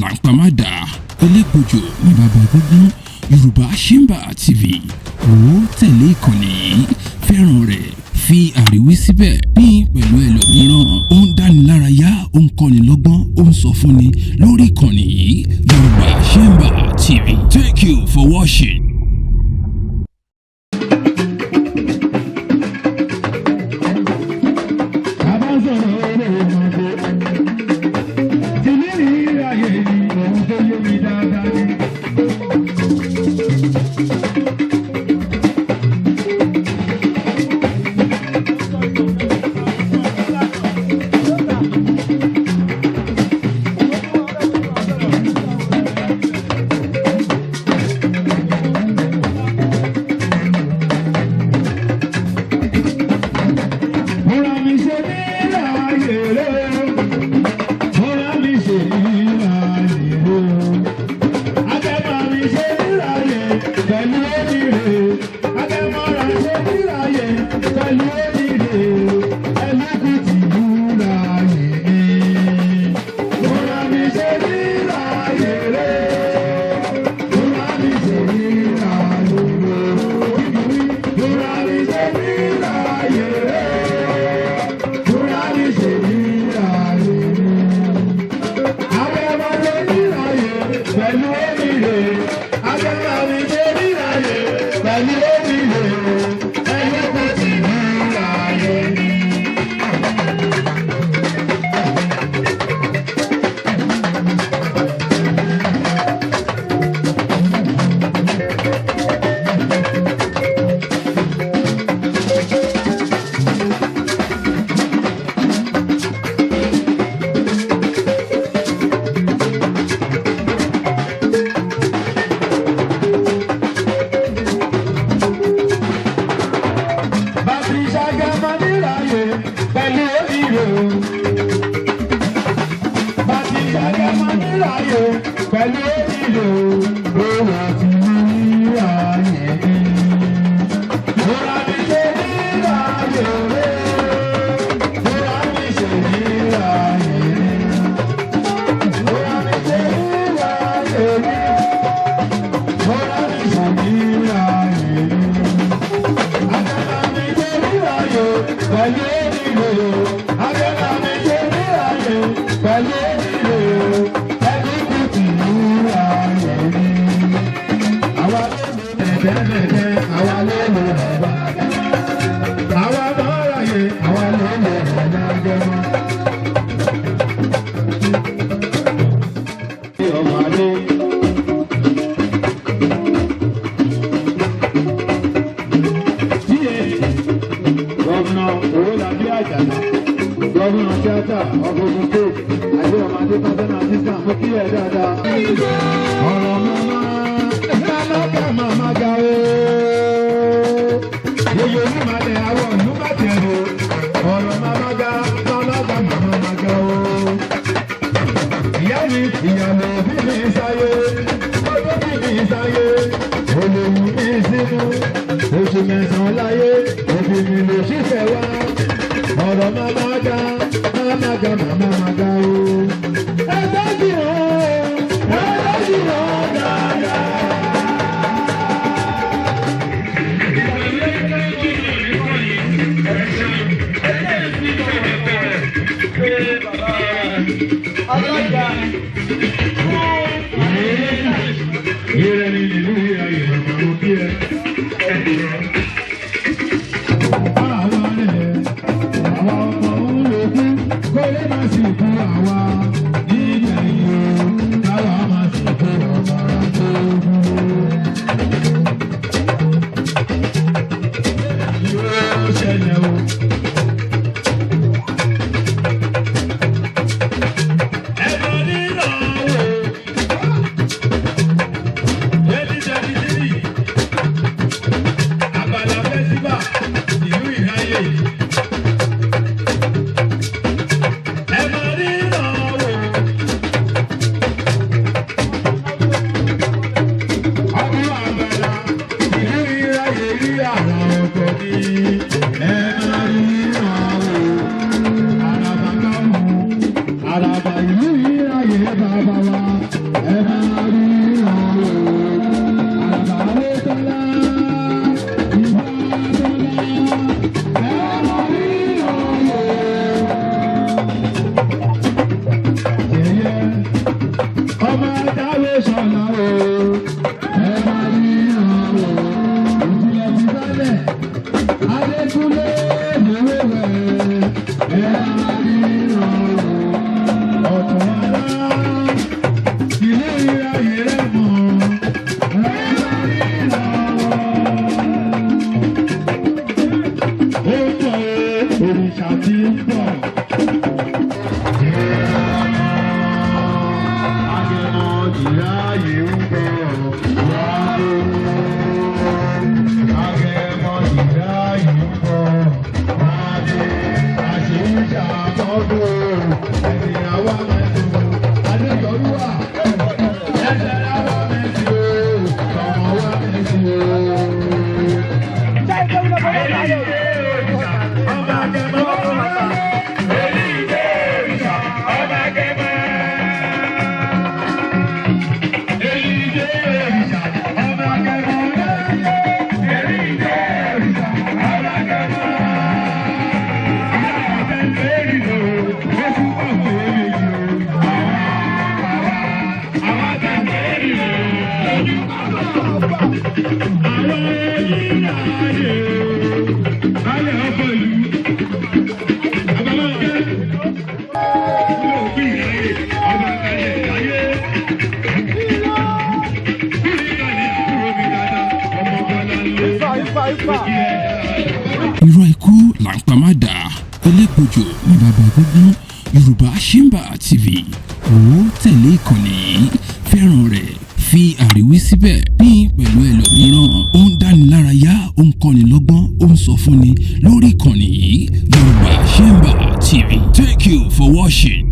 Làǹpàmádà elégbòjò ní bàbá egúngún. Yorùbá Chamber TV, wò ó, tẹ̀lé ìkànnì yìí, fẹ́ràn rẹ̀, fi àríwí síbẹ̀, pín pẹ̀lú ẹlòmíràn. Ó ń dánilárayá, ó ń kọ́ni lọ́gbọ́n, ó ń sọ fúnni lórí ìkànnì yìí, Yorùbá Chamber TV. Thank you for watching. Bàbá sọ̀rọ̀ eré ìmọ̀gbò. Tìlérí ayé ni òun tó yé mi dáadáa ni. Múra mi ṣe ní láàyè rẹ̀. Múra mi ṣe ní láàyè rẹ̀. Akẹ́mọ̀ mi ṣe ní láàyè pẹ̀lú oníre. Akẹ́mọ̀ ra ṣe ní láàyè pẹ̀lú oníre. Ẹlẹ́kùn ti bú láàyè mi. Múra mi ṣe ní láàyè rẹ̀. Múra mi ṣe ní láàyè rẹ̀. Múra mi ṣe ní láàyè rẹ̀. Múra mi ṣe ní láàyè rẹ̀. Abẹ́mọ̀ ṣe ní láàyè pẹ̀lú oníre. Abẹ́mọ̀ mi ṣe ní láàyè pẹ̀lú oníre. Ẹlẹ́kùn ti bú láàyè mi. Bàbí ṣàgàmọ́ níláyè pẹ̀lú oníre o. Bàbí ṣàgàmọ́ níláyè pẹ̀lú oníre o. Òwò ti níláyè mi. Múra mi ṣe níláyè rẹ̀. Múra mi ṣe níláyè rẹ̀. Múra mi ṣe níláyè rẹ̀. Múra mi ṣe níláyè rẹ̀. Pẹ̀lú onílé o, Akẹ́kọ̀ọ́ mi ṣe níláyè pẹ̀lú onílé o, ẹbí kù tì níláyè mi. Àwa ló lò bẹ̀ẹ̀bẹ̀ẹ̀, àwa ló lò bàbá. Àwa máa ráyè, àwa ló lò bàbá jẹmọ́. Ọmọ adé. PA Governor Owólabí Àjàlá, Governor Tíátà of Ogun State, Àdé Ọmọdé Personal Assistant, mo kí ẹ dáadáa. Ọ̀rọ̀ màmá màmá ká màmá ga o. Yèyé onímọ̀lẹ̀ àwọn ìlú bá tẹ̀ o. Ọ̀rọ̀ màmá ga màmá ga màmá má ga o. Ìyá mi ìyàwó bí mi sáyé, ọdún bí mi sáyé, olóhùn mi sínú, oṣù mẹ́sàn-án láyé, òbí mi lè ṣiṣẹ́ wá. Ọ̀rọ̀ màmá ga, màmá ga, màmá má ga o. Ẹ tọ́jú o, ẹ tọ́jú o dáadáa. Ìrẹ́ ni ìlú ayé màmá mo kí ẹ. Àwa rẹ̀, àwa ọmọ ń lò kú, kó lè má sì kú àwa. Nígbẹ̀yìn o, káwa má sì kú ọmọ tó kú. Yóò ṣẹlẹ̀ o. Ẹ̀bùn nínú o. 2023 Abala Festival ìlú Ìráyè. Ẹ máa rí ìrànwọ́. Ọdún Abala ìlú Ìráyè rí àrà ọ̀tọ̀ ni. Ẹ máa rí ìrànwọ́. Àràbà kámú, àràbà ìlú Ìráyè bàbá wa. Ìráyè ń bọ̀ wá dé. Agẹmọ ìráyè ń bọ̀ wá dé. Àṣeyíṣà tọ́dún ẹ̀sìn àwa mẹ́tò. Adéyọrúwà ẹsẹ̀ àwa mẹ́tò. Ọmọ wa mẹ́tò. Ọba Agẹmọ. Ọba Agẹmọ. Irọ́ ikú là ń pa má dà, Elégbòjò ní bàbá egúngún. Yorùbá Chamber TV, wò ó, tẹ̀lé ìkànnì yìí, fẹ́ràn rẹ̀, fi àríwí síbẹ̀, pín pẹ̀lú ẹlòmíràn. Ó ń dánilárayá, ó ń kọ́ni lọ́gbọ́n, ó ń sọ fúnni lórí ìkànnì yìí, Yorùbá Chamber TV. Thank you for watching.